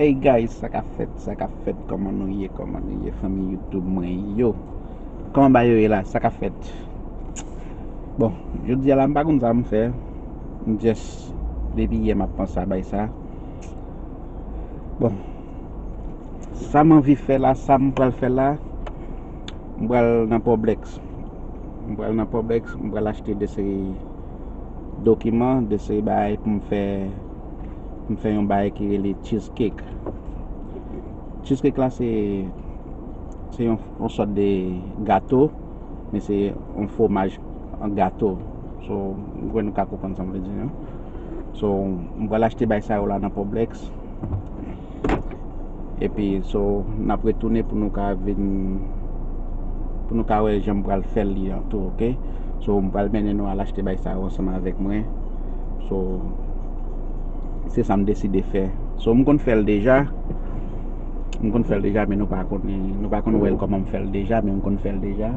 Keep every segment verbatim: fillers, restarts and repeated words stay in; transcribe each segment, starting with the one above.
Hey guys, sa k ap fèt, sa k ap fèt, kòman nou ye, kòman nou ye, fanmi YouTube mwen yo? Kòman bagay yo ye la, sa k ap fèt? Bon, jodi a la, m pa konn sa m fè, m just, depi yè m ap panse a bagay sa. Bon, sa m anvi fè la, sa m pral fè la, m pral nan Publix. M pral nan Publix, m pral achte de seri dokiman, de seri bagay pou m fè, pou m fè yon bagay ki rele cheesecake. Cheesecake la, se, se yon, yon sòt de gato, men se yon fwomaj an gato. So, m kwè nou ka konprann sa m vle di an. So, m pral achte bagay sa yo la nan Publix. Epi, so, n ap retounen pou nou ka vin, pou nou ka wè jan m pral fè li an tou, oke? So, m pral mennen nou al achte bagay sa yo ansanm avèk mwen. So, se sa m deside fè. So, m konn fè l deja. M konn fè l deja, men nou pa konn, nou pa konn wè l kòman m fè l deja, men m konn fè l deja.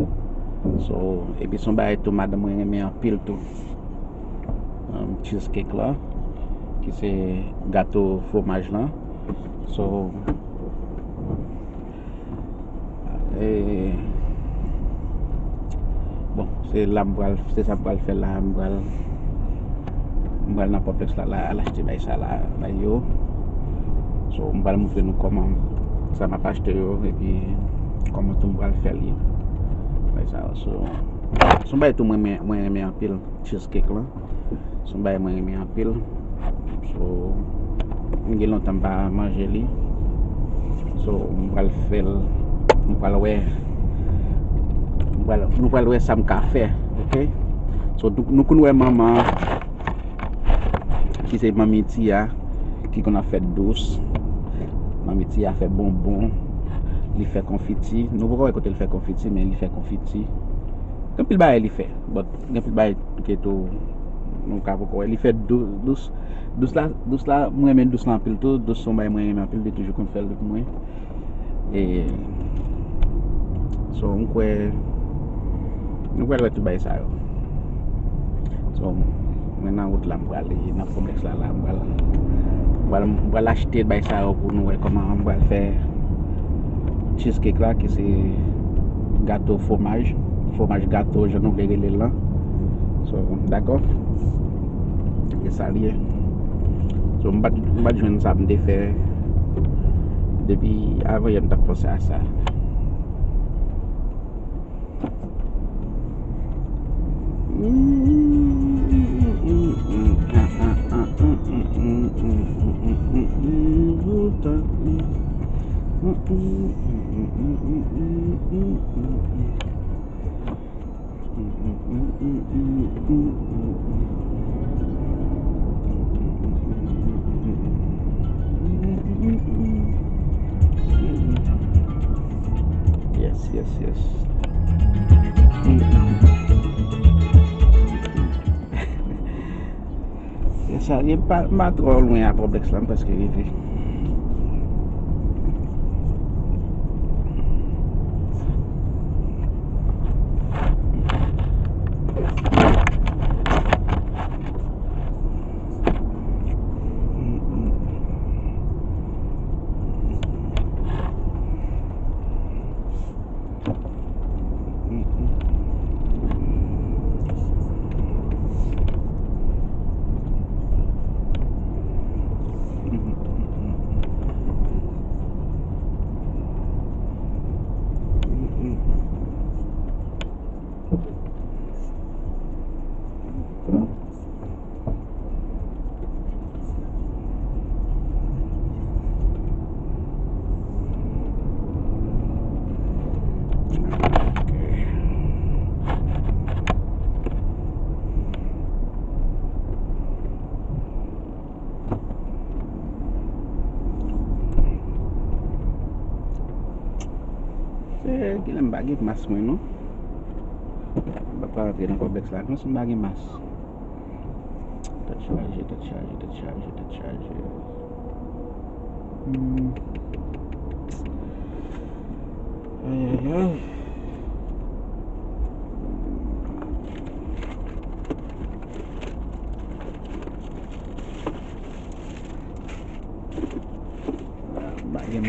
So, epi se yon bagay tou madanm mwen renmen anpil tou. Um, cheesecake la, ki se gato fwomaj lan. So, e, bon, se la m pral, se sa m pral fè la, m pral, m pral nan Publix la, la, al achte bay sa la, bay yo. So, m pral montre nou kòman sa m ap achte yo, epi kòman tou m pral fè li. Bay sa, so, se yon bay tou mwen, mwen, mwen renmen anpil. Cheesecake lan. Se yon bagay mwen renmen anpil. So, m gen lontan m pa manje li. So, m pral fè l, nou pral wè, nou pral, nou pral wè sa m ka fè, oke? So, nou, nou konn wè manman, ki se manmi Tia, ki konn ap fè dous. Manmi Tia fè bonbon, li fè konfiti. Nou poko wè kote l fè konfiti, men li fè konfiti. Gen anpil bagay li fè, but gen anpil bagay ke tou nou ka poko wè. Li fè dou-, dous, dous la, dous la, mwen renmen dous la anpil tou. Dous se yon bagay mwen renmen anpil, li toujou konn fè l pou mwen. E, so, m kwè, nou pral wè tout bagay sa yo. So, mwen nan wout la, m prale nan Publix la, la, m pral, m pral, m pral achte bagay sa yo pou nou wè kòman m pral fè cheesecake la, ki se gato fwomaj, fwomaj gato, jan nou vle rele l lan. So, dakò? E sa l ye. So, m pa t, m pa t jwenn sa m te fè depi avan yè, m t ap panse a sa. Yes, yes, yes. Yes, sa, m pa, m pa twò lwen a Publix la, m prèske rive. Eh, genlè m pa gen mas mwen non. M pa ka rantre nan Publix la non si m pa gen mas. Tèt chaje, tèt chaje, tèt chaje, tèt chaje. Hmm. Ay, ay, ay.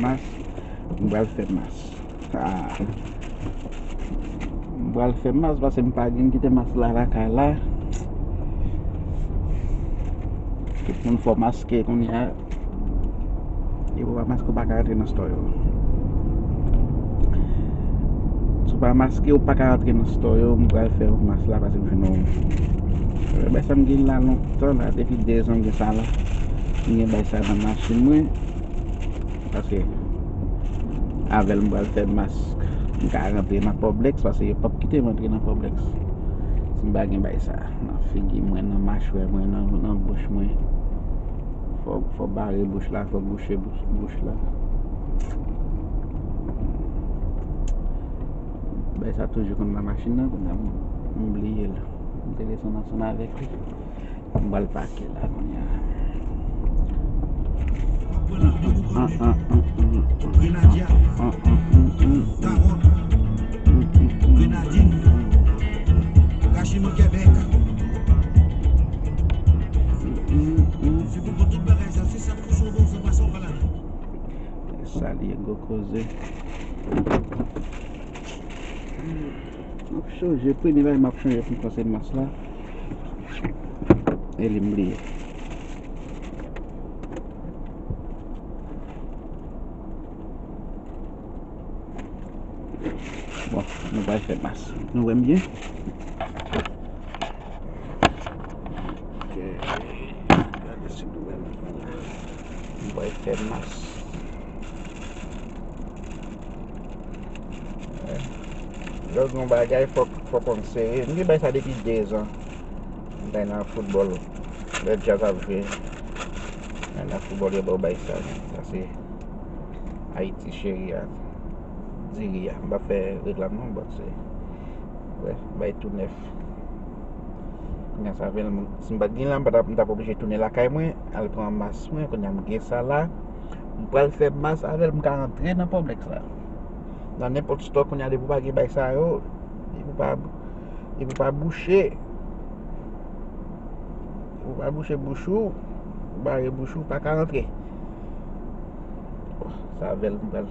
Mas, m pral fè mas. Ah. M pral fè mas paske m pa gen kite mas la lakay la. Tout moun fò maske kounye a. E ou pa maske, ou pa ka rantre nan store yo. Si ou pa maske, ou pa ka rantre nan store yo. M pral fè yon mas la paske m jwenn yon. Bay sa m gen la lontan la, depi de zan m gen sa la. M gen bay sa nan machin mwen. Paske avè l m pral fè mas. M ka rantre nan Publix paske yo p ap kite m rantre nan Publix si m pa gen bay sa nan figi mwen, nan machwè mwen, nan, nan bouch mwen. Fò, fò bare bouch la, fò bouche bouch, bouch la. Bay sa toujou konn nan machin nan, kounye a m, m bliye l. M te desann ansanm avèk li. M pral pake la kounye a. Salye gwo koze. M ap chanje, premye bagay m ap chanje pou m kòmanse mas la. E li m bliye. Bon, nou pral fè mas. Nou wè m byen? Ok. Gade si nou wè m byen la. Nou pral fè mas. Lè w gen yon bagay, fòk, fòk w konn sere. M gen bay sa depi de zan. M bay nan foutbòl. Lè Jazz ap jwe. Bay nan foutbòl, yo ba w bay sa. Sa se Ayiti cheri a. Diri a. M pa fè reklam non, but se, bref, bay tou nèf. Kounye a sa fè l, si m pa t gen l la, m pa t ap, m t ap oblije tounen lakay mwen, al pran mas mwen. Kounye a m gen sa la. M pral fè mas avè l, m ka rantre nan Publix la. Nan nenpòt store kounye a, depi w pa gen bay sa yo, depi w pa, depi w pa bouche, depi w pa bouche bouch ou, ou bare bouch ou, ou pa ka rantre. Bon, sa avè l m pral,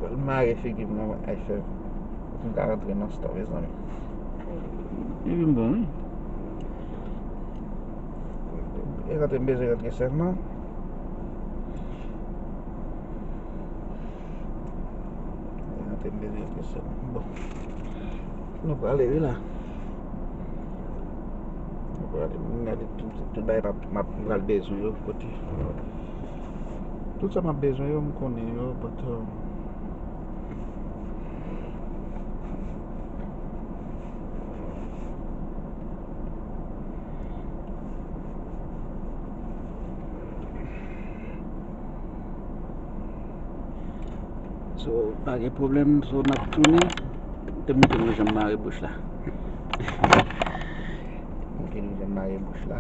pral mare figi m nan iPhone pou m ka rantre nan store, mezanmi. Epi m bon, wi. E rantre m bezwen rantre sèlman. E rantre m bezwen rantre sèlman. Bon. Nou prale, wi, la. Nou prale, m gade tout, tout bagay m ap, m ap, m pral bezwen yo, kote. Tout sa m ap bezwen yo, m konnen yo, but, um, So, pa gen pwoblèm, so, n ap tounen. Te montre nou jan m mare bouch la. Montre nou jan m mare bouch la.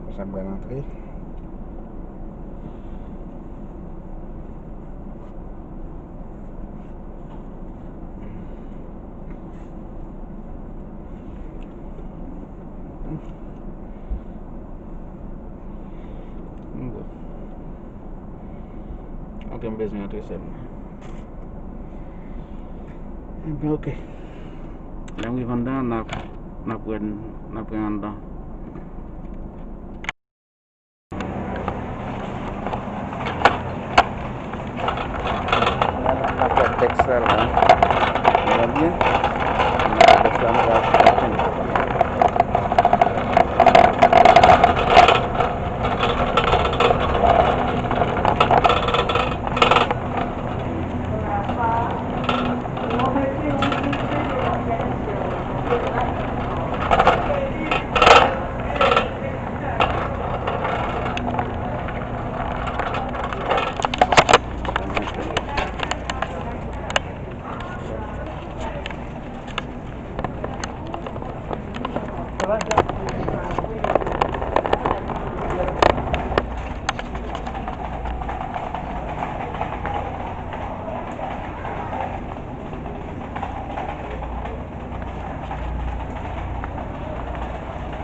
Konsa m pral antre. Bon. Ok, m bezwen antre sèlman. Ebyen, ok. Lè m rive anndan, n ap, n ap wè, n ap wè anndan. N ap wè tèks la la. Tande byen? N ap wè tèks la, n ap wè.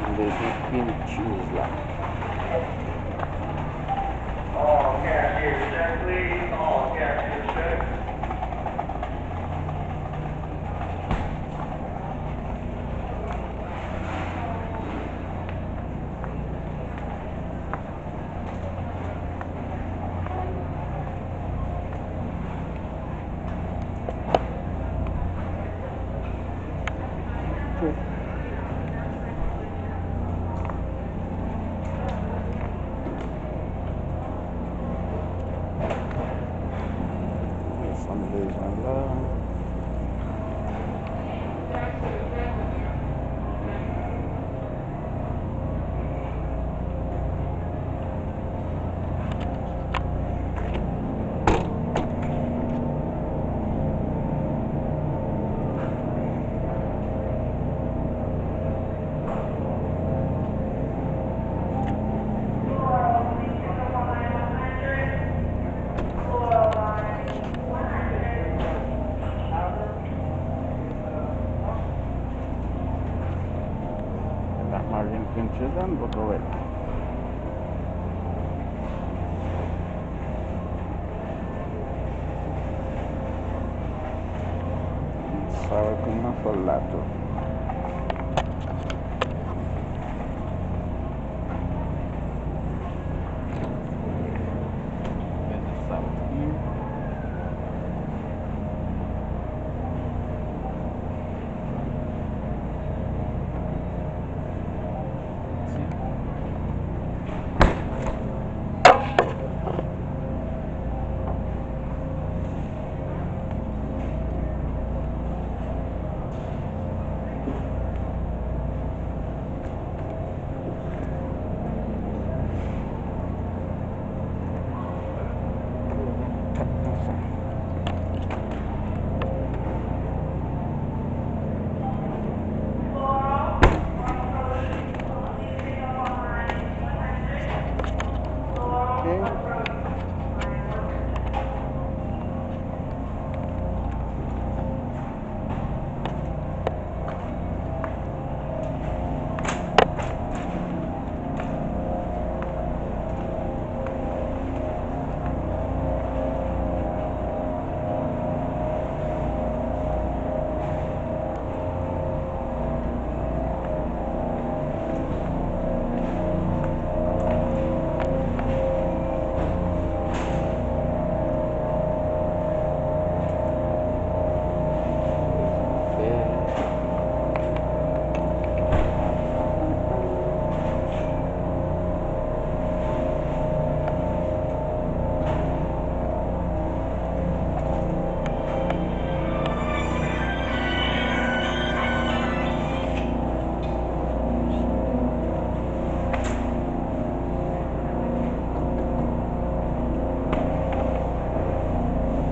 M bezwen cream cheese la. All cashiers check, please. All cashiers check. Sa m bezwen la. That Marine Queen children go to it. Sour cream nan fò l la tou. Sour cream.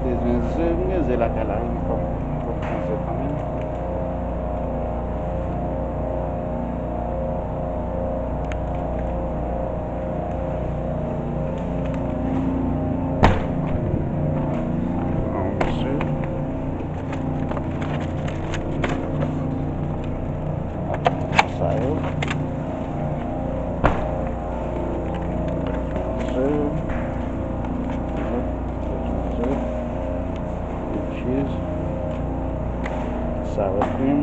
Bezwen ze, m gen ze lakay la, wi, m pran ze kanmenm. Pran ze. Sa yo. Ze. Ze. Cheese. Sour cream.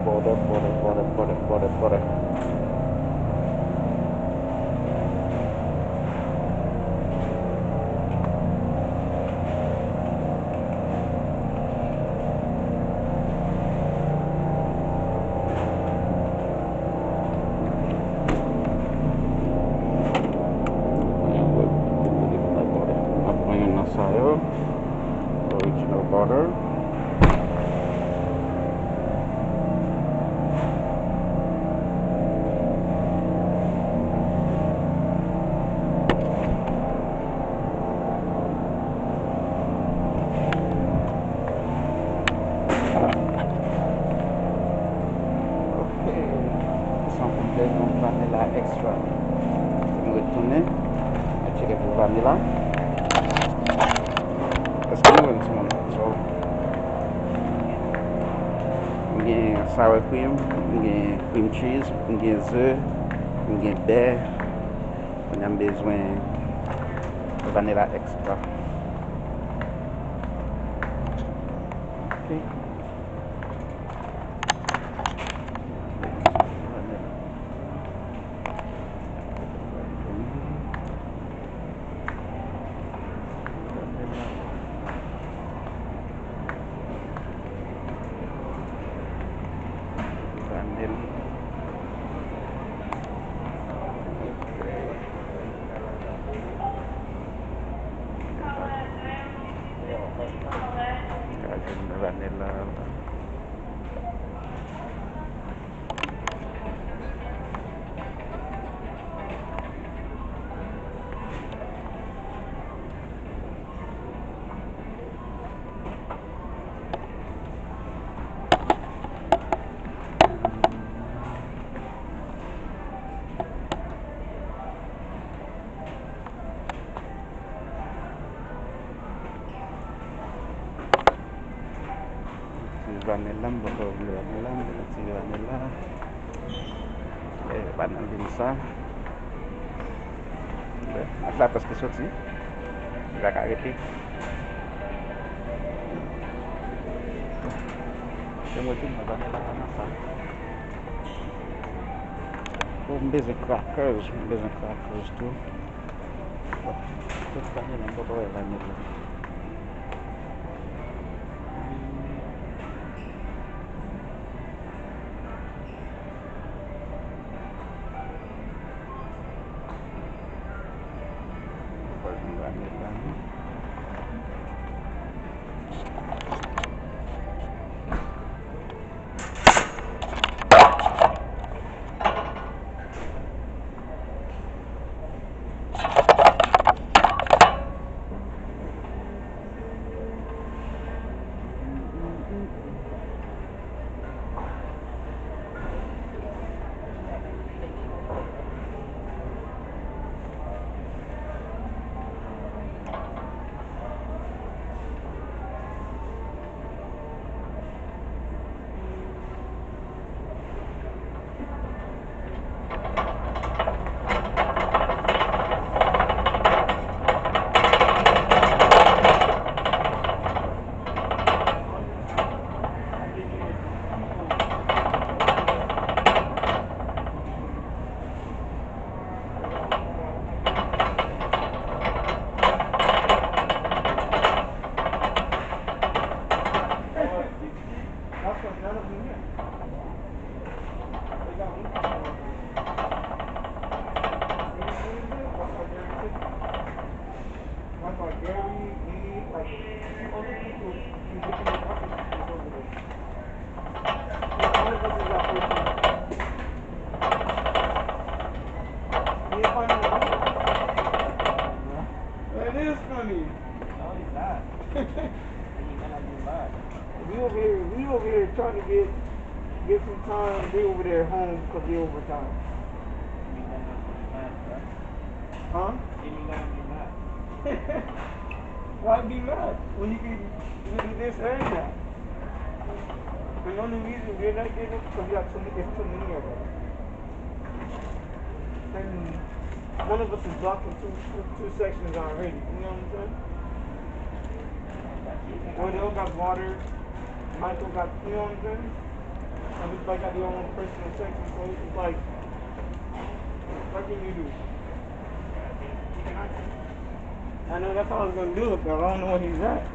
Butter, butter, butter, butter, butter, butter. Mwen pran youn nan sa yo. Original butter. Ok. Sa konplè, yon vanilla extra. Nou retounen. Mwen tcheke pou vanilla. Èske nou wè l, timoun? So, Sour cream, m gen cream cheese, m gen ze, m gen bè. Kounye a m bezwen vanilla extra. Ok. Vanilla. Vanilla. Ti vanilla, m poko vle vanilla, m vle ti vanilla. E, pa nan vin sa. Bon, ant la prèske soti. Li pa ka rete. Se mwen ki nan vanilla la nan sa. Oh, m bezwen crackers, m bezwen crackers tou. Tout vanilla, m poko wè vanilla. It is funny. No, he's not. He gonna be mad. We over here, we over here trying to get get some time. They over there home because they overtime. Huh? Why be mad when you can, you can do this and that? The only reason we're not getting it because we have too many, it's too many of us. And one of us is blocking two, two, two sections already. You know what I'm saying? Rodel got water, Michael got, you know what I'm saying? Everybody got their own personal section, so it's like, what can you do? I know that's all I was gonna do, but I don't know where he's at.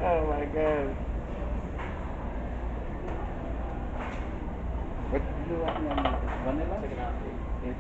Oh my God. What you do right now? Vanilla? Check it out. It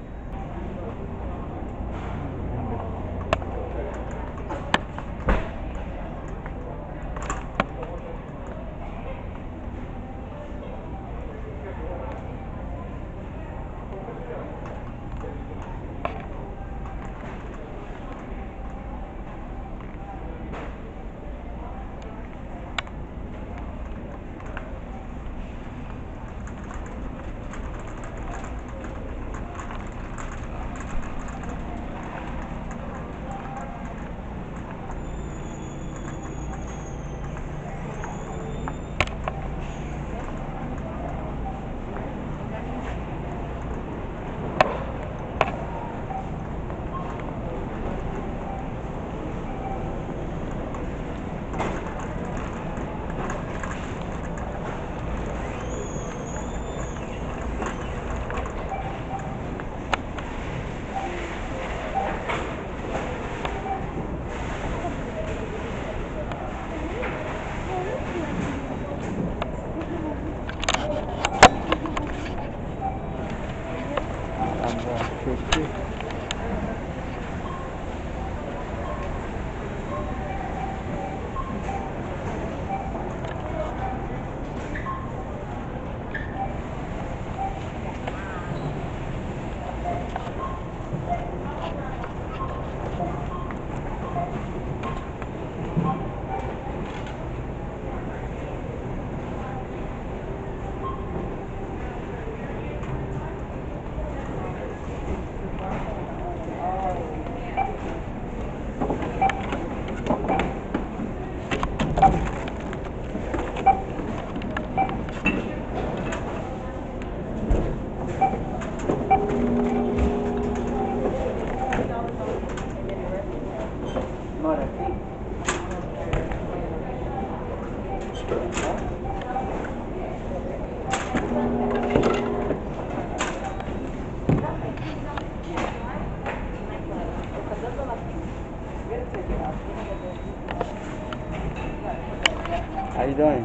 How you doing?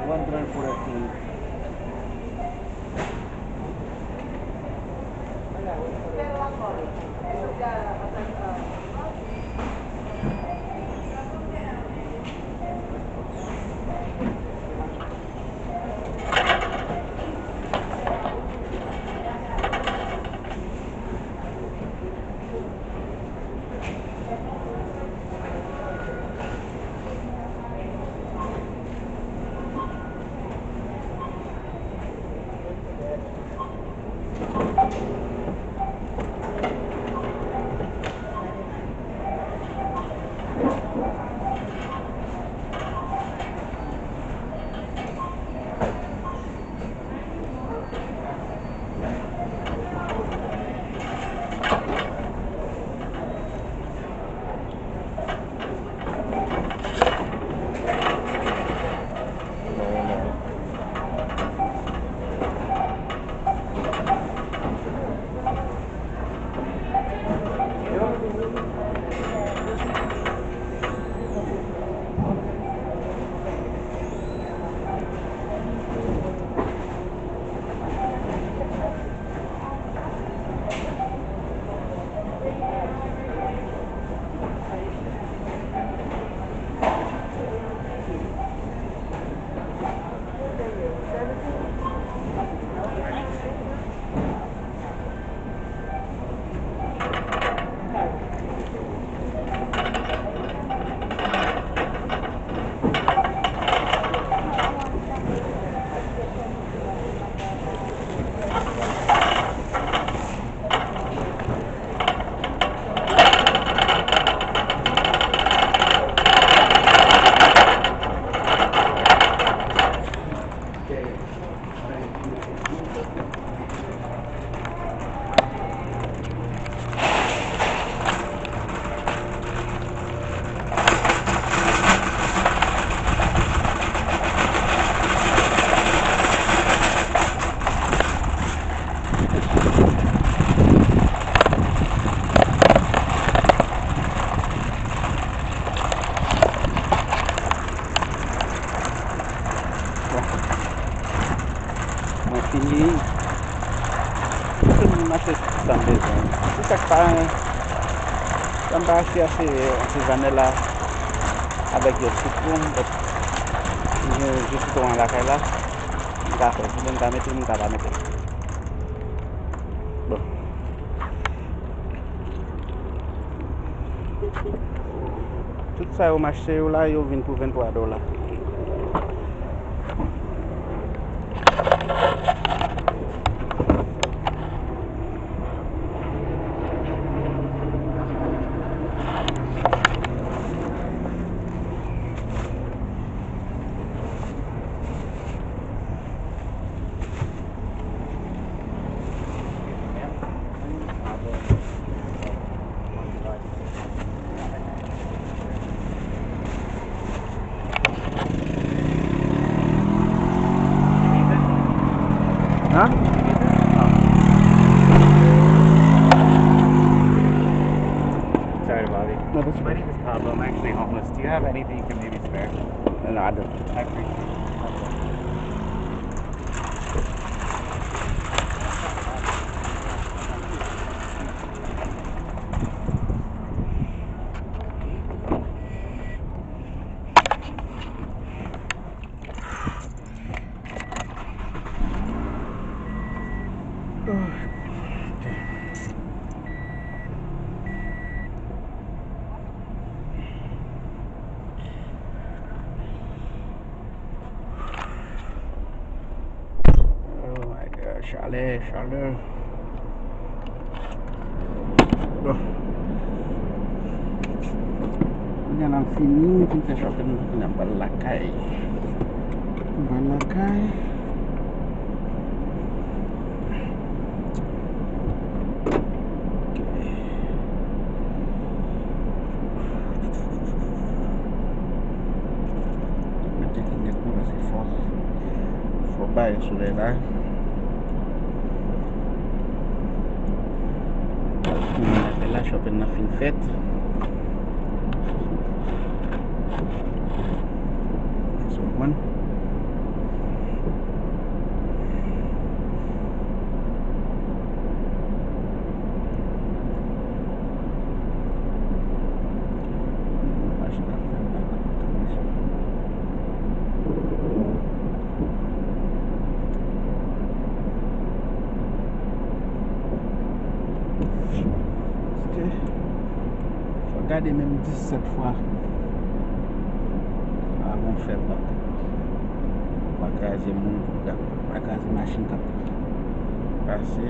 One twenty-four, I think. Bon. Mwen fini. Tout moun achte sa m bezwen. Si sa k pa, sa m pa achte a se, se vanila avèk jus sitwon, èk, jus sitwon an lakay la. M ka fè, si m ka mete, m ka pa mete. Bon. Tout sa yo m achte yo la, yo vin pou venntwa dola. I'm actually homeless. Do you have anything you can maybe spare? No, no, I don't. I appreciate it. Oh my God, chalè, chalè. Bon. Kounye a n ap fini, fin fè shopping, kounye a n ap pral lakay. N pral lakay. Ok. Mete linèt mwen paske fò, fò bare solèy la. Fini apèl la, shopping nan fin fèt. So, konprann? Paske fò gade menm disèt fwa avan w fè bak. Pa kraze moun k ap, pa kraze machin k ap pase.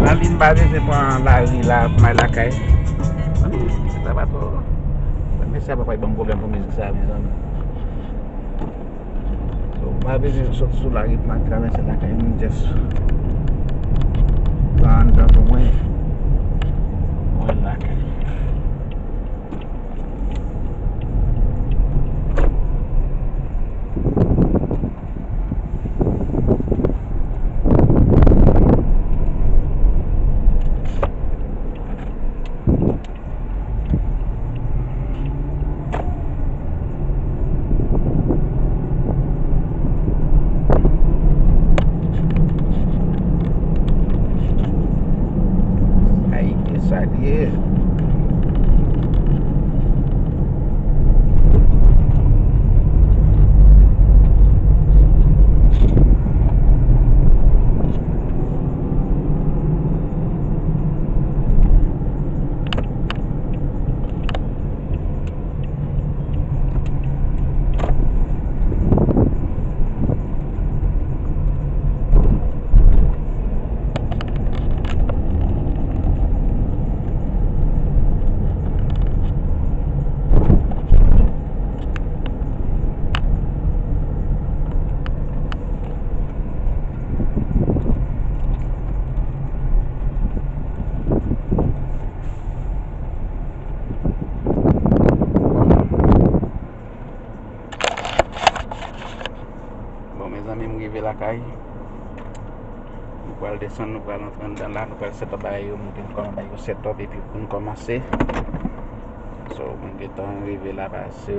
Lavi m pa bezwen pran lari la pou m al lakay. Mezanmi, sa pa twò. Mesye a pa pral ban m pwoblèm pou mizik sa, mezanmi. So, m pa bezwen sot sou lari pou m al travèse lakay, m just pran anndan pou mwen. Mwen lakay. Sa ye, sa l ye. Kay. Nou pral desann, nou pral antre anndan la, nou pral set up bagay yo, montre nou kòman bagay yo set up epi pou nou kòmanse. So, mwen gentan rive la, pase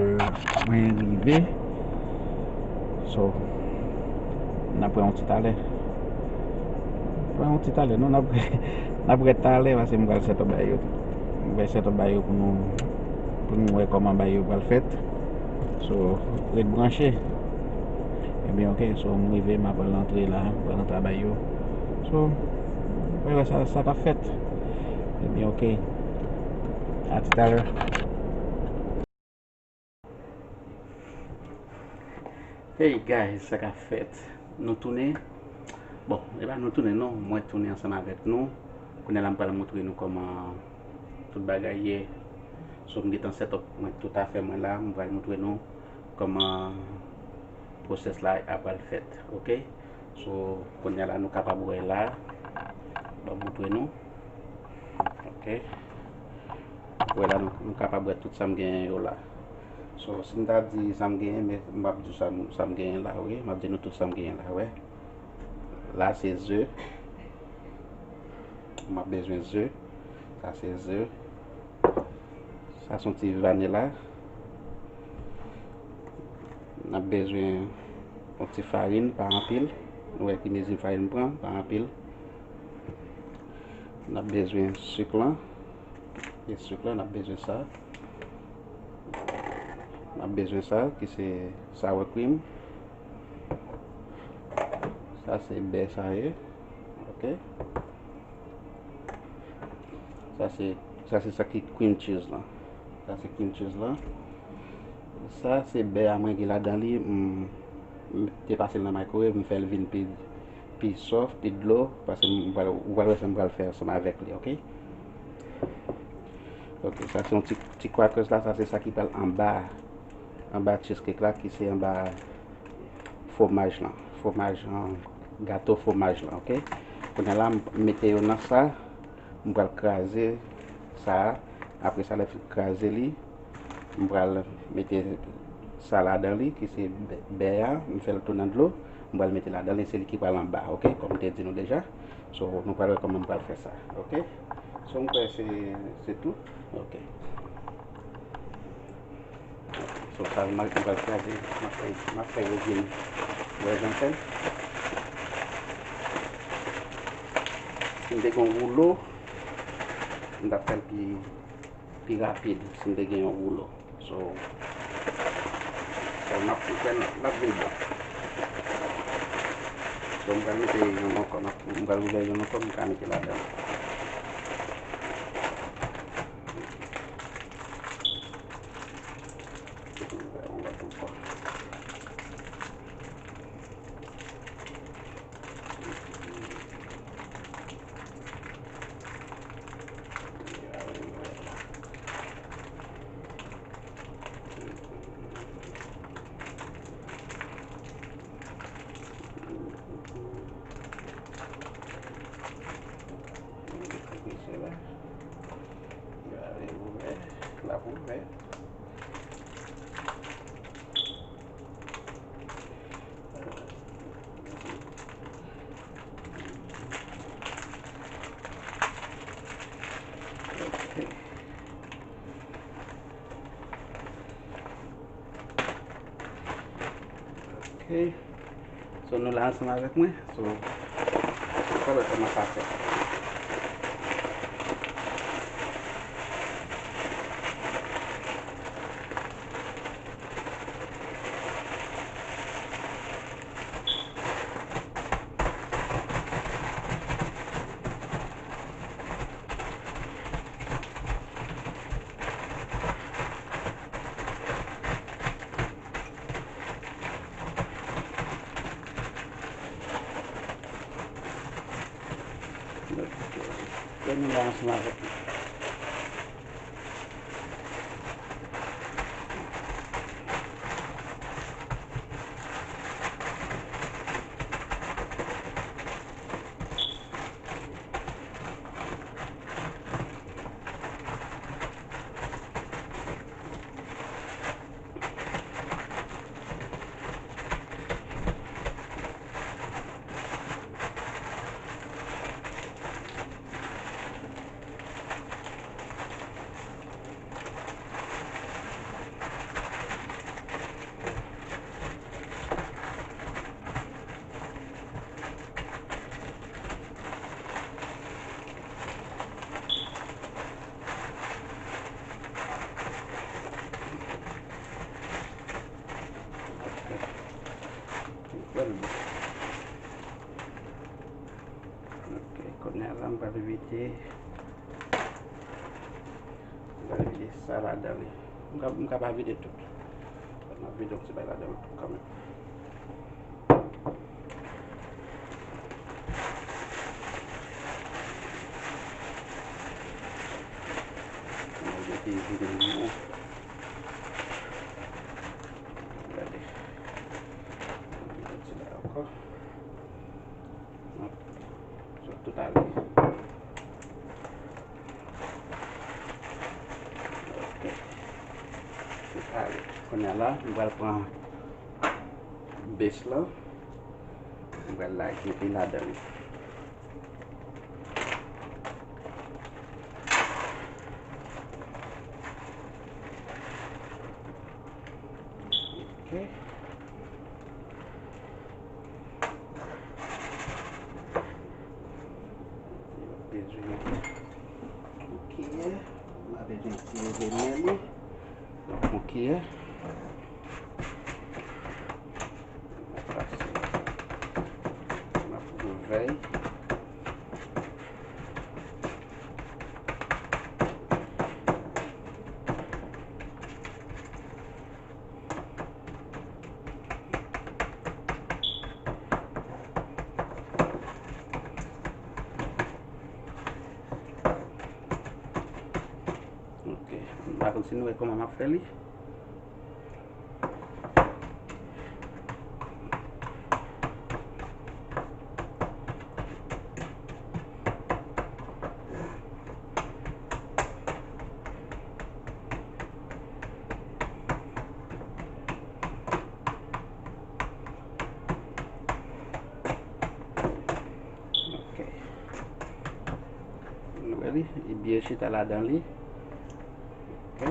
mwen rive. So, n ap wè yon ti talè. N ap wè yon ti talè, non, n ap, n ap wè talè, pase m pral set up bagay yo. M pral set up bagay yo pou nou, pou nou wè kòman bagay yo pral fèt. So, ret branche. Ebyen, ok, so, m rive, m ap pral antre la, m pral antre bagay yo. So, wè, wè, sa, sa k ap fèt. Ebyen, ok. A tout à l'heure. Hey guys, sa k ap fèt? Nou tounen? Bon, e pa nou tounen non, mwen tounen ansanm avèk nou. Kounye a la m pral montre nou kòman tout bagay ye. So, m gentan set up mwen tout afè mwen la, m pral montre nou kòman pwosès la ap pral fèt, ok? So, kounye a la nou kapab wè la, ban m montre nou, ok? Wè la, nou, nou kapab wè tout sa m genyen yo la. So, si m ta di sa m genyen, men m ap di sa m, sa m genyen la, wi. M ap di nou tout sa m genyen la, wè. La, se ze. M ap bezwen ze. Sa, se ze. Sa, se yon ti vanila. N ap bezwen yon ti farin, pa anpil. Nou wè ki mezi farin m pran, pa anpil. N ap bezwen sik lan. E sik lan, n ap bezwen sa. N ap bezwen sa, ki se sour cream. Sa se bè sa ye. Ok. Sa se, sa se sa ki cream cheese lan. Sa se cream cheese lan. Sa se bè a mwen ki ladan li. M, m te pase l nan microwave, m fè l vin pi, pi soft, pi dlo, paske m pral, ou pral wè sa m pral fè ansanm avèk li, ok? Ok, sa se yon ti, ti crackers la, sa se sa ki pral anba, anba cheesecake la, ki se anba fwomaj lan, fwomaj, an, gato fwomaj lan, ok? Kounye a la, m mete yo nan sa, m pral kraze sa, apre sa, lè m fin kraze li, m pral mete sa ladan li, ki se bè, bè a, m fè l tou nan dlo, m pral mete ladan li, se li ki pral anba, ok? Kòm m te di nou deja. So, nou pral wè kòman m pral fè sa, ok? So, m kwè se, se tou, ok. So, sa, m a, m pral kraze, m ap fè, m ap fè yo vin. Wè jan m fè l. Si m te gen yon woulo, m t ap fè l pi, pi rapid si m te gen yon woulo. So, so, m ap fè l, l ap vin bon. So, m pral mete yon ankò, m ap, m pral ouvè yon ankò, m ka mete ladan. L ap ouvè, l ap ouvè. Ok. So, nou la ansanm avèk mwen. So, nou pral wè kòman sa fèt. Lè nou la ansanm avèk li. Kounye a la, m pral vide, m pral vide sa ladan li. M ka, m ka pa vide tout. M ap vide yon ti bagay ladan l tou kanmenm. M ap vide vide l. Gade. M ap vide l ankò. Sot tout ale. Ok. Tout ale. Kounye a la, m pral pran bèch lan. M pral lage li ladan li. Ok. Bezwen yon kiyè. M a bezwen itilize men li. Donk, yon kiyè. M ap pase. M ap ouvè. Ok. M pa konn si nou wè kòman m ap fè li. Ok. Nou wè li, li byen chita ladan li. Ok.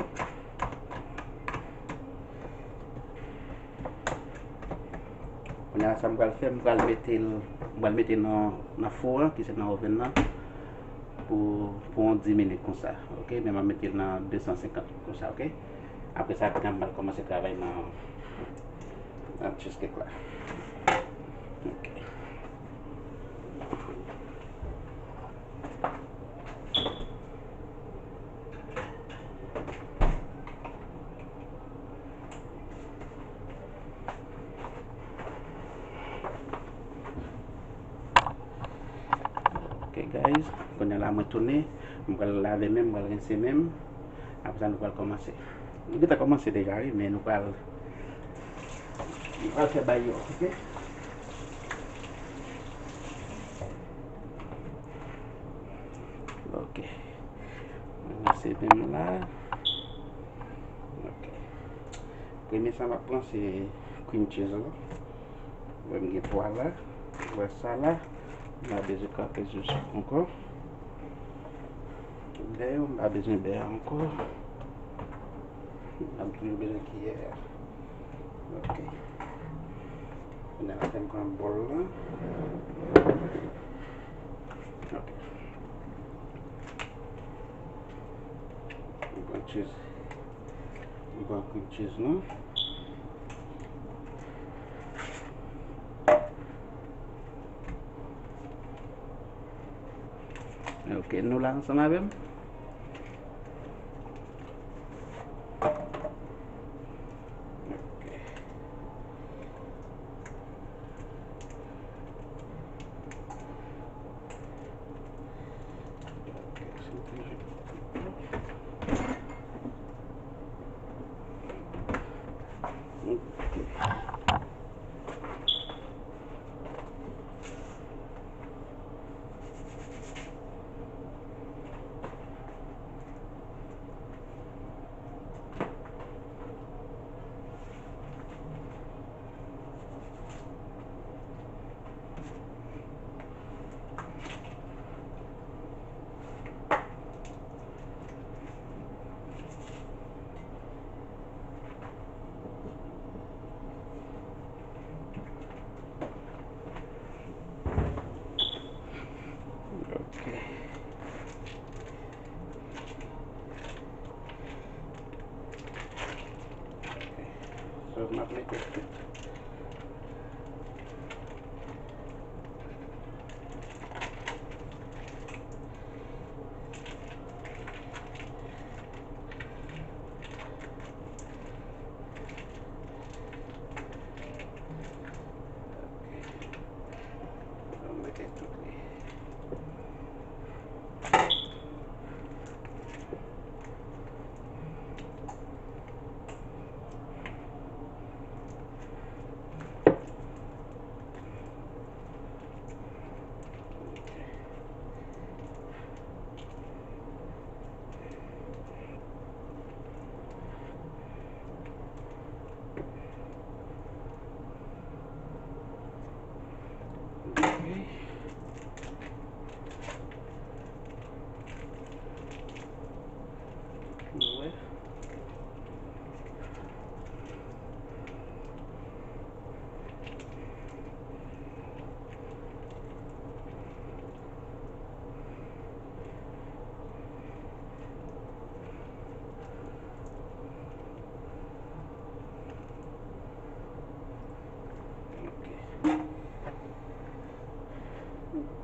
Kounye a sa m pral fè, m pral mete l, m pral mete nan, nan fou an, ki se nan oven nan, pou, pou yon dis minit konsa. Ok, men m ap mete l nan de san senkant konsa, ok. Apre sa, kounye a m pral kòmanse travay nan, nan cheesecake la. Ok. Ok, guys, kounye a la mwen tounen, m pral lave men m, m pral rense men m. Apre sa, nou pral kòmanse. Nou gentan kòmanse deja, wi, men nou pral, nou pral fè bagay yo, ok? Ok. Mwen rense men m la. Ok. Premye sa m ap pran se cream cheese lan. Wè m gen twa la. Wè sa la. M pa bezwen kraze jous ankò. Bè yo, m pa bezwen bè a ankò. M ap toujou bezwen kiyè a. Ok. Kounye a la, fè m pran bòl lan. Ok. M pran cheese. M pran cream cheese lan. Ok, nou la ansanm avè m. Ok.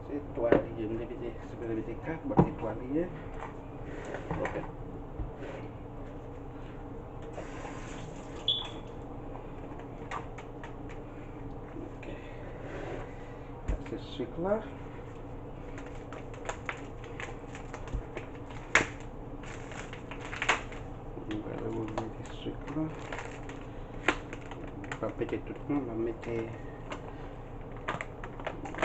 Se twa li ye, m te mete, sipoze mete kat, m ap mete twa li ye. Ok. Ok. Sa se sik la. M pral remete sik la. M pa mete tout non, m ap mete,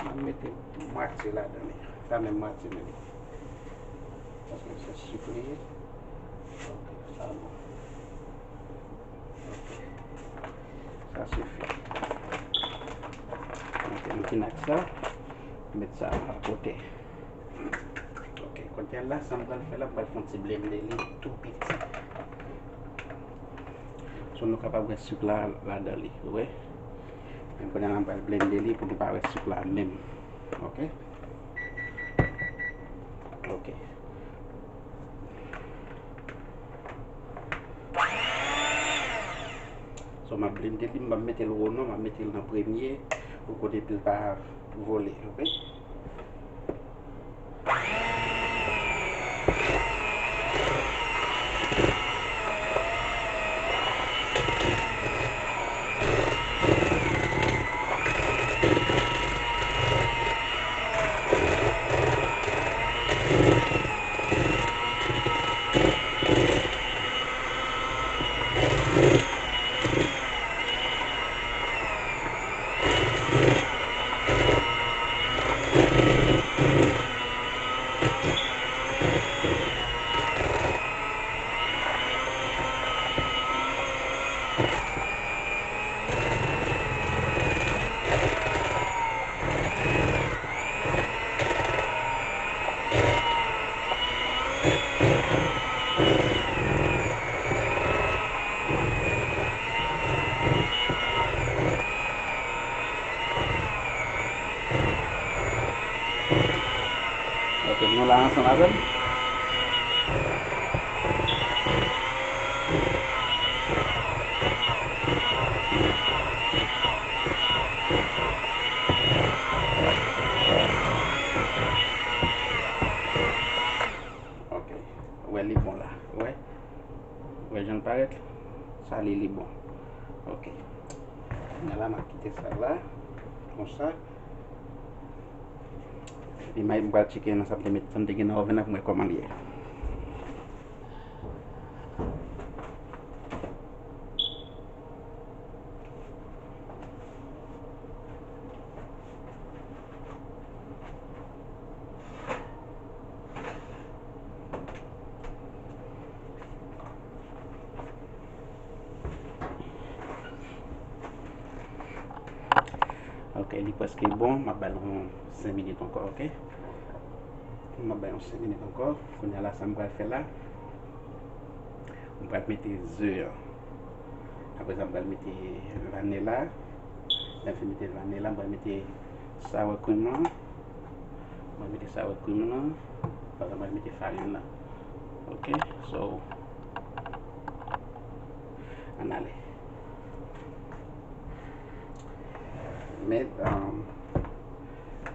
m ap mete mwatye ladan li. Pa menm mwatye menm. Paske se sik li ye. Ok, sa bon. Ok. Sa sifi. Ok, m fin ak sa. Met sa akote. Ok, kounye a la, sa m pral fè la, m pral fè yon ti blende li tou piti. So nou kapab wè sik la ladan li, ou wè. Men kounye a la, m pral blende li pou nou pa wè sik la menm. Ok. Ok. So, m ap blende li, m ap mete l wo non, m ap mete l nan premye, pou kote pil pa vole, ok? Ok, nou la ansanm avè m. Ok. Ou wè li bon la. Ou wè? Ou wè jan l parèt? Sa li, li bon. Ok. Kounye a la, m ap kite sa la. Konsa. Epi m pral tcheke nan sa m te met, sa m te gen nan oven nan pou m wè kòman li ye. Ok, li prèske bon. M ap ba l yon senk minit ankò, ok? M ap ba l yon senk minit ankò. Kounye a la, sa m pral fè la, m pral mete ze an. Apre sa, m pral mete vanila. Lè m fin mete vanila, m pral mete sour cream lan. M pral mete sour cream lan. Apre sa, m pral mete farin lan. Ok, so, ann ale. Men, um,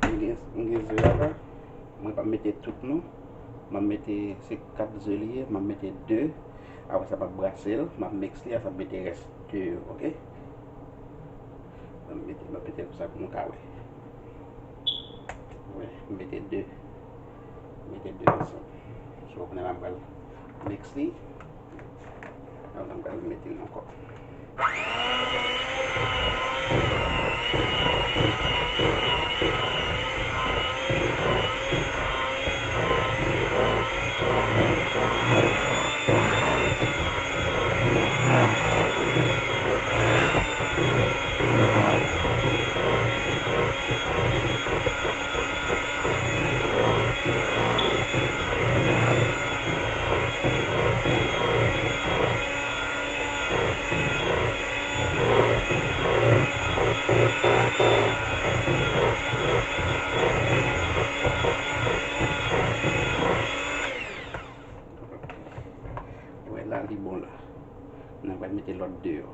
m gen, m gen ze a la. Mwen p ap mete tout non. M ap mete, se kat ze li ye, m ap mete de. Apre sa, m ap brase l, m ap miks li, apre sa, m ap mete rès de yo, ok? M ap mete, m ap mete l konsa pou nou ka wè. Wè, m mete de. M mete de ansanm. So, kounye a la, m pral miks li. Apre sa, m pral mete l ankò. Wè la, li bon la. Nou pral mete lòt de yo.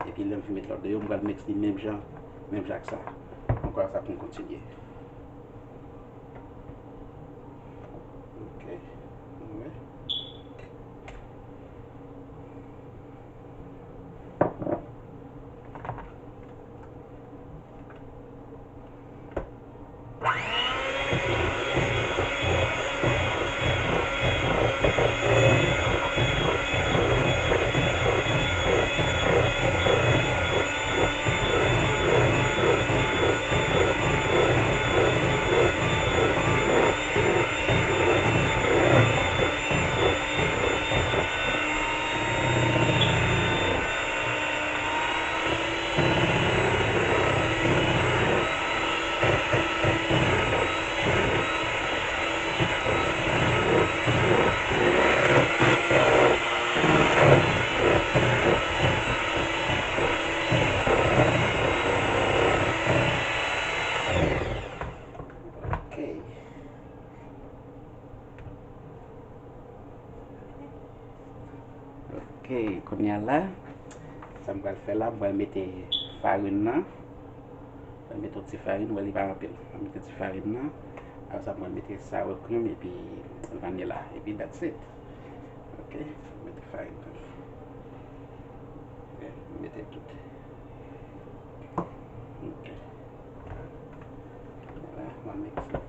Epi lè m fin mete lòt de yo, m pral miks li menm jan, menm jan ak sa. Ankò sa pou m kontinye. Ok. Ok, kounye a la, sa m pral fè la, m pral mete farin nan. Mwen mete yon ti farin, wè li pa anpil. Mwen mete ti farin nan. Apre sa, mwen mete sour cream epi vanilla. Epi that's it. Ok, mwen mete farin nan. Ok, mwen mete tout. Ok. Vwala, mwen mix li.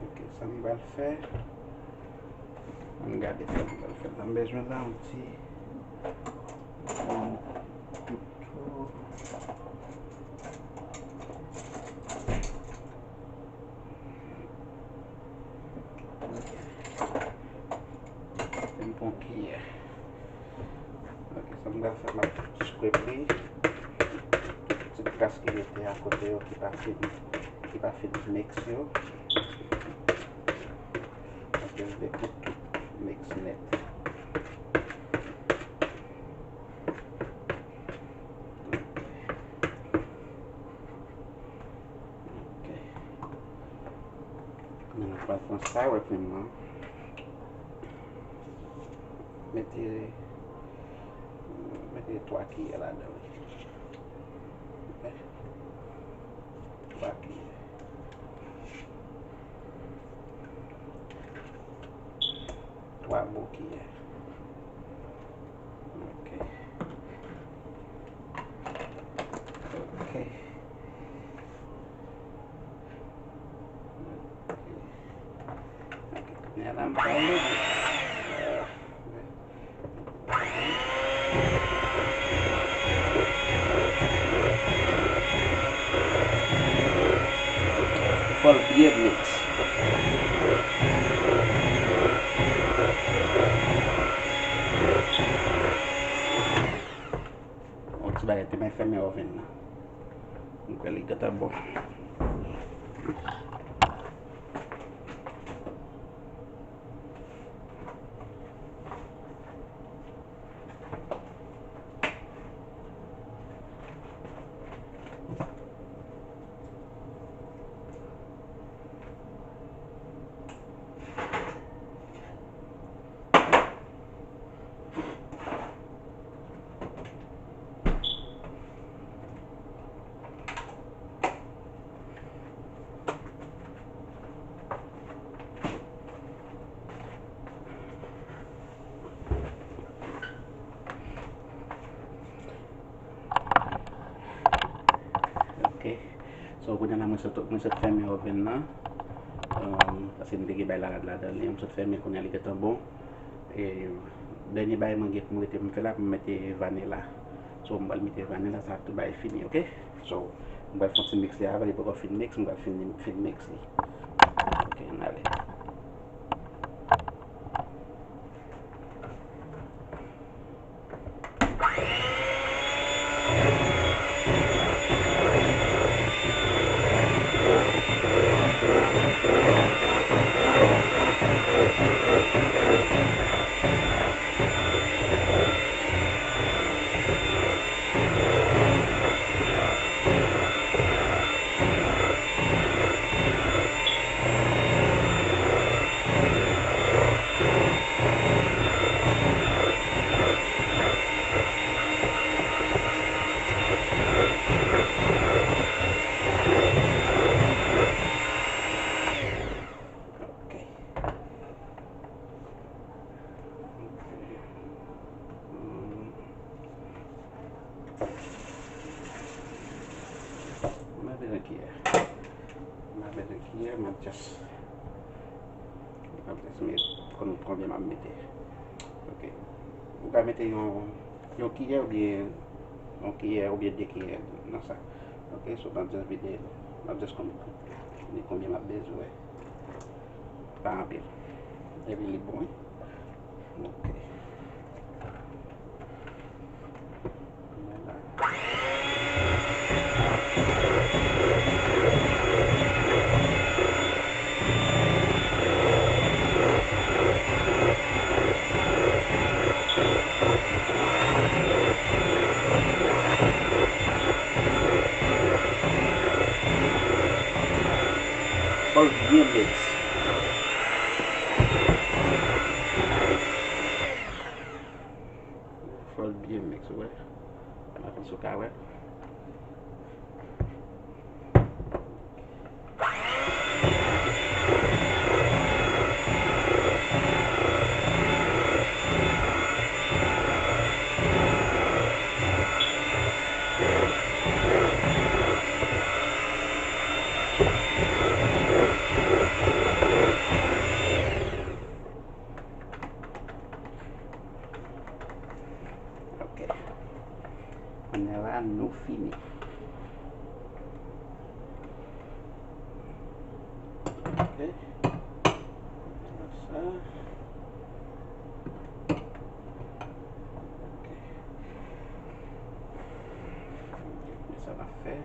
Ok, sa m pral fè. Ann gade sa m pral fè la. M bezwen la yon ti, yon kouto. Ok. M pran kiyè. Ok, sa m pral fè, m ap scrape li. Tout ti kras ki rete akote yo ki pa fin, ki pa fin mix yo. Ok, m vle pou tout mix nèt. Ok. Kounye a nou pral pran sour cream nan. Mete, mete twa kiyè ladan li. Ok. Twa kiyè. Twa bon kiyè. Ok. Ok. Ok. Ok, kounye a la m pral leve. Fò l byen mix. Yon ti bagay te mèt fèmen oven nan. M kwè li gentan bon. Ok. So, kounye a la, mwen sot, mwen sot fèmen oven nan. Um, paske m te gen bay la rad ladan li. Mwen sot fèmen, kounye a li gentan bon. E, dènye bagay mwen gen pou m rete m fè la, pou m mete vanila. So, m pral mete vanila, sa tou bay fini, ok? So, m pral fè yon ti mix li avan, li poko fin mix, m pral fin, fin mix li. Ok, n ale. Kiyè. M ap mete kiyè, m ap just, m ap just met kon-, konbyen m ap mete. Ok. Ou ka mete yon, yon kiyè oubyen, yon kiyè oubyen de kiyè nan sa. Ok, so m ap just vide, m ap just konn ni konbyen m ap bezwen. Pa anpil. Epi li bon, wi. Ok. Fò l byen mix. Fò l byen mix, ou wè. Sa m ap di w ka wè. Ok. Kounye a la, nou fini. Ok. Konsa. Ok. Ok, men sa n ap fè.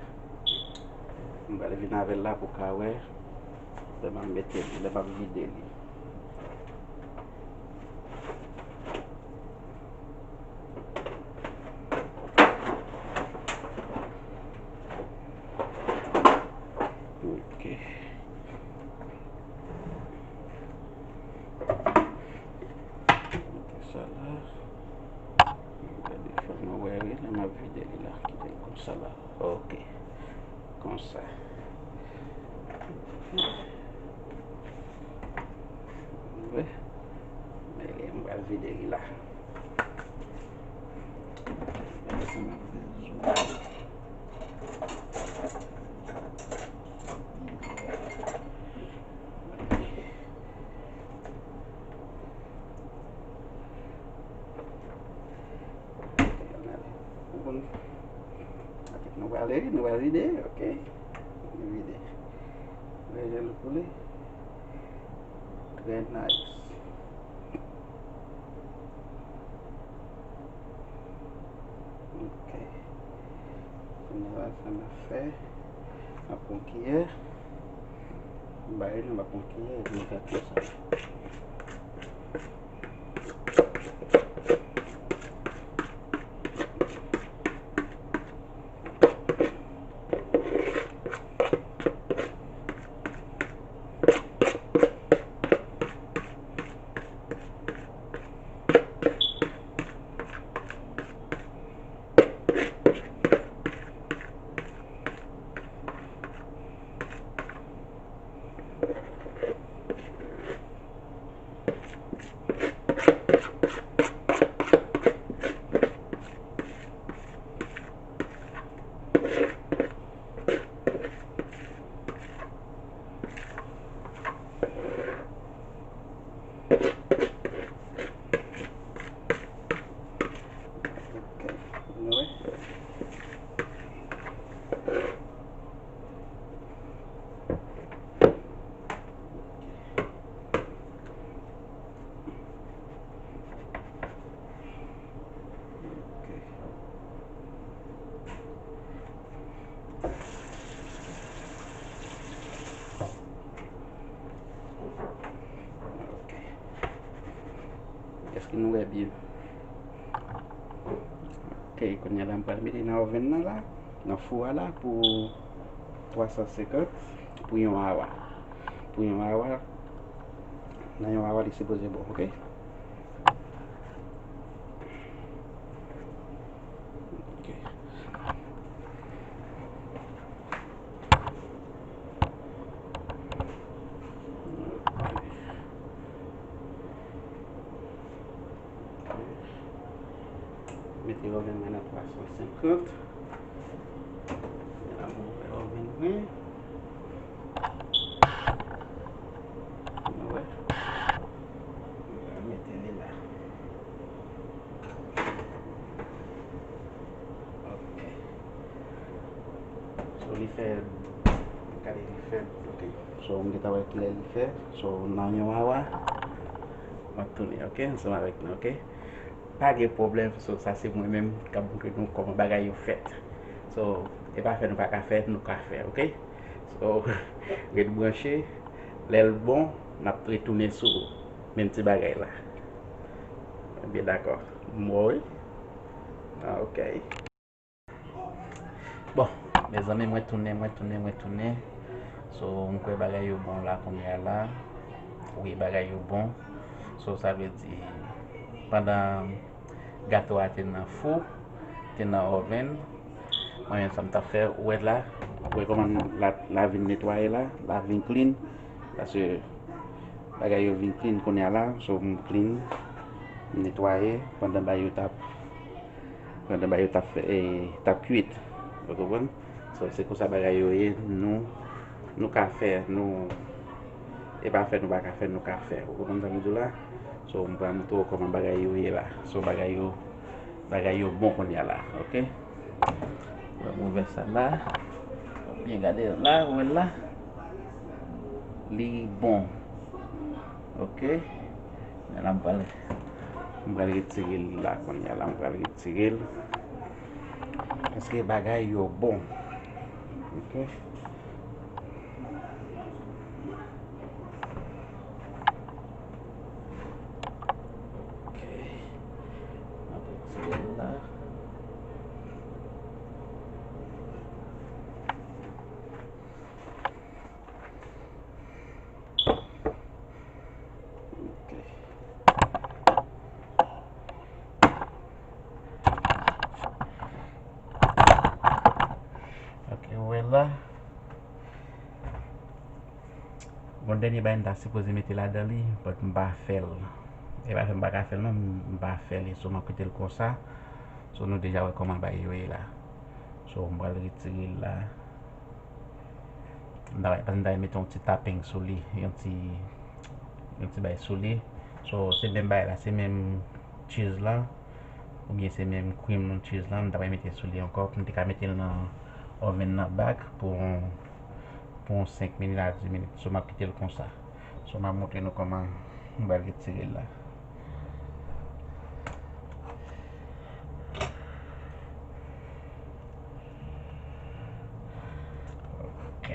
M pral vin avè l la pou w ka wè lè m ap mete li, lè m ap vide li. Ok. Mete sa la. Gade, fò nou wè, wi, lè m ap vide li la. Kite l konsa la. Ok. Konsa. Wi. Men li, m pral vide li la. Gade sa m ap vide. Nou pral, nou pral vide, ok. Nou vide. Lè jan l koule. Trè nice. Ok. Kounye a la, sa n ap fè? N ap pran kiyè. M ba li, nou va pran kiyè, epi nou fè konsa. Ok. Nou wè? Ok. Ok. Èske nou wè byen? Ok, kounye a la, m pral mete nan oven nan la, nan fou a la, pou twa san senkant, pou yon awa. Pou yon awa, nan yon awa, li sipoze bon, ok? Ok. Mete oven mwen nan twa san senkant. Mwen la, mwen ouvè oven mwen. So, li fè, gade, li fè, ok. So, m gentan wè kilè li fè. So, nan yon awa, m ap tounen, ok, ansanm avèk nou, ok. Pa gen pwoblèm, so, sa se mwen menm k ap montre nou kòman bagay yo fèt. So, e pa fè nou pa ka fè, nou ka fè, ok. So, ret branche, lè l bon, n ap retounen sou menm ti bagay la. Byen dakò. M wè wi. Ah, ok. Bon, mezanmi, mwen tounen, mwen tounen, mwen tounen. So, m kwè bagay yo bon la kounye a la. Wi, bagay yo bon. So, sa vle di, pandan gato a te nan fou, te nan oven, mwen menm sa m t ap fè, ou wè la, ou wè kòman la, la vin netwaye la, la vin clean, paske bagay yo vin clean kounye a la, so m clean, m netwaye, pandan bagay yo t ap, pandan bagay yo t ap fè, e, t ap kwit, ou konprann? So, se konsa bagay yo ye, nou, nou ka fè, nou, e pa fè nou pa ka fè, nou ka fè. Ou konprann sa m di w la? So, m pral montre w kòman bagay yo ye la. So, bagay yo, bagay yo bon kounye a la, ok? Mwen ouvè sa la. Byen gade la, ou wè la. Li bon. Ok. Men la, m pral, m pral retire l la kounye a la, m pral retire l. Paske bagay yo bon. Ok. Ok. M ap retire l la. Ok. Ok, ou wè la. Bon, dènye bagay m ta sipoze mete ladan li, but m pa fè l. E pa fè m pa ka fè l non, m pa fè li, so m ap kite l konsa. So nou deja wè kòman bagay yo ye la. So m pral retire l la. M ta, m ta mete yon ti tapeng sou li, yon ti, yon ti bagay sou li. So, se menm bagay la, se menm cheese la, oubyen se menm cream cheese la, m ta mete sou li ankò, pou m te ka mete l nan oven nan back pou, pou yon senk minit a dis minit. So, m ap kite l konsa. So, m ap montre nou kòman m pral retire l la. Ok.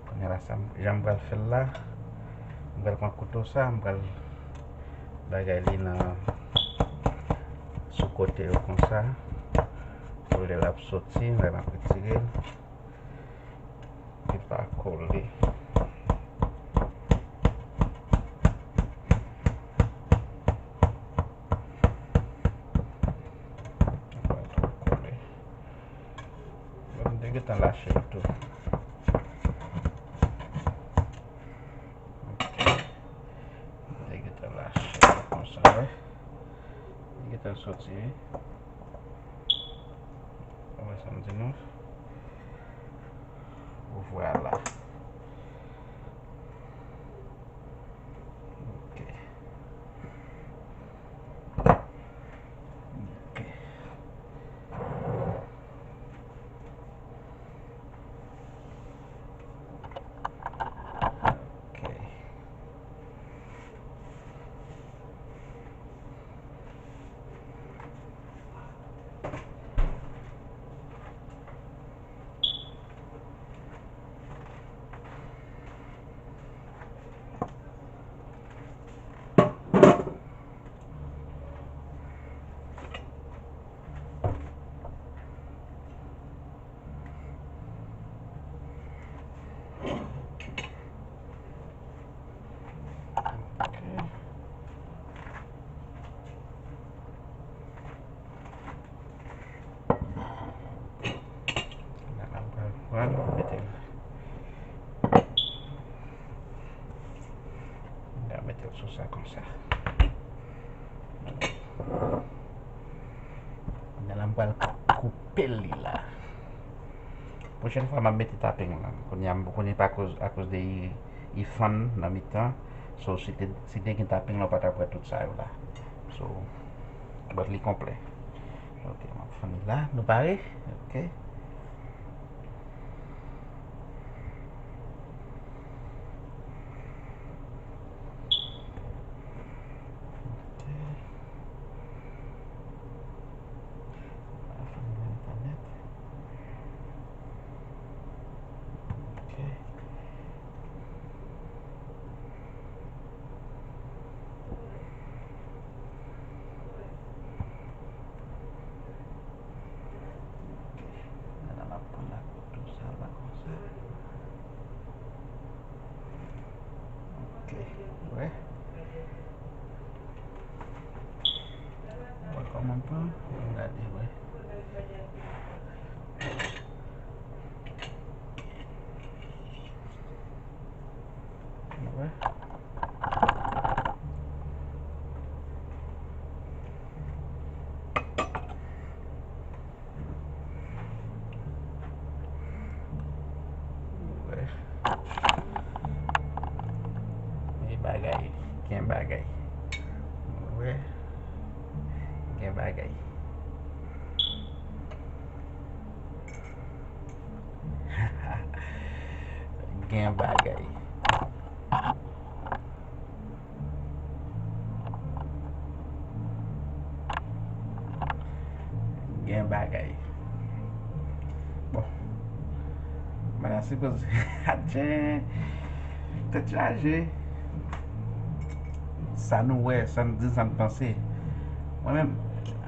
Kounye a la, sa, jan m pral fè l la, m pral pran kouto sa, m pral bagay li nan sou kote yo konsa. Pou lè l ap soti, lè m ap retire l. Li pa kole. Li pa twò kole. Bon, m te gentan lache l tou. Ok. M te gentan lache l konsa, wi. Li gentan soti, wi. Ou wè sa m di nou? Vwala. Ok. Ok. Ok. Nan la m pral pran l, mete l. M pral mete l sou sa konsa. Nan la m pral koupe li la. Pwochèn fwa m ap mete tapeng lan. Kounye a m konnen pa koz, akoz de li, li fann nan mitan. So, si te, si te gen tapeng lan, ou pa t ap wè tout sa yo la. So, but li konplè. Ok, m ap fann li la. Nou pare? Ok. Kote sa la konsa. Ok, wè. Wè kòman pran, ann gade, wè. Wè. Wè. E bagay, gen bagay. Wè. Gen bagay. Gen bagay. Gen bagay. Bon. Mwen la sipoze. Atchè. Tèt chaje. Sa nou wè, sa n di, sa n panse. Mwen menm,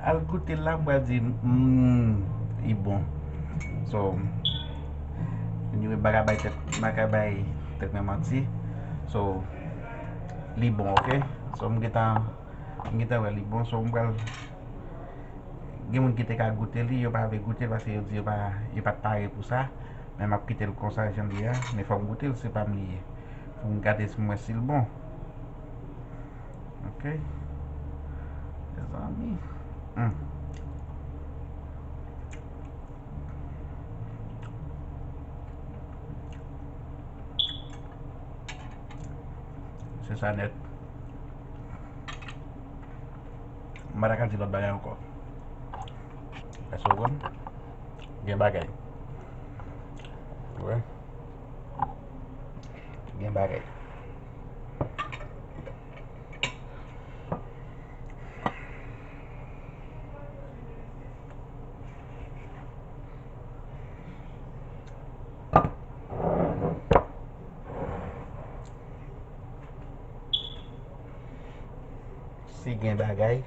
al goute l la, m pral di, mm, li bon. So, anyway, m pa ka bay tèt, m pa ka bay tèt mwen manti. So, li bon, ok? So, m gentan, m gentan wè li bon. So, m pral, gen moun ki te ka goute li, yo pa vle goute l paske yo di yo pa, yo pa t pare pou sa. Men m ap kite l konsa, jan l ye a. Men fò m goute l, se pa m li ye. Fò m gade si m wè si l bon. Ok. Mezanmi. Hmm. Se sa nèt. M pa ta ka di lòt bagay ankò. Èske w konprann? Gen bagay. Wi. Gen bagay. Si gen bagay.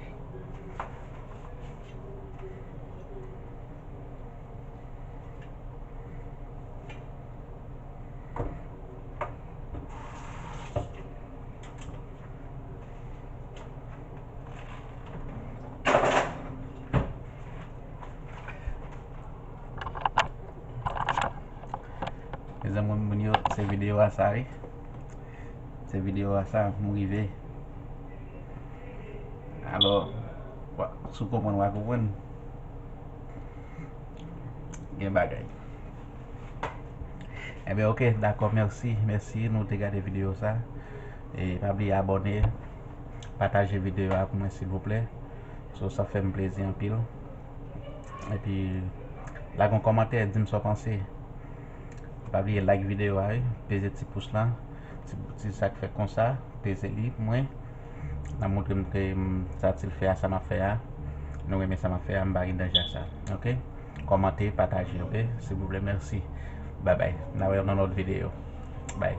Mezanmi, moun yo, se videyo a sa, wi. Se videyo a sa, m rive. Alò, wa, si w konprann, w a konprann. Gen bagay. Enben, ok, dakò, mèsi, mèsi, nou te gade videyo sa. E pa bliye abòne, pataje videyo a pou mwen, silvouplè. So, sa fè m plezi anpil. Epi, lage yon kòmantè, di m sa w panse. Pa bliye like videyo a, wi. Peze ti pous la. Ti, ti sa k fèt konsa. Peze li pou mwen. N ap montre m ke m satisfè a sa m ap fè a. Nou renmen sa m ap fè a, m pa gen danje ak sa. Ok? Kòmante, pataje, ok? Silvouplè, mèsi. Babay. N a wè w nan lòt videyo. Bay.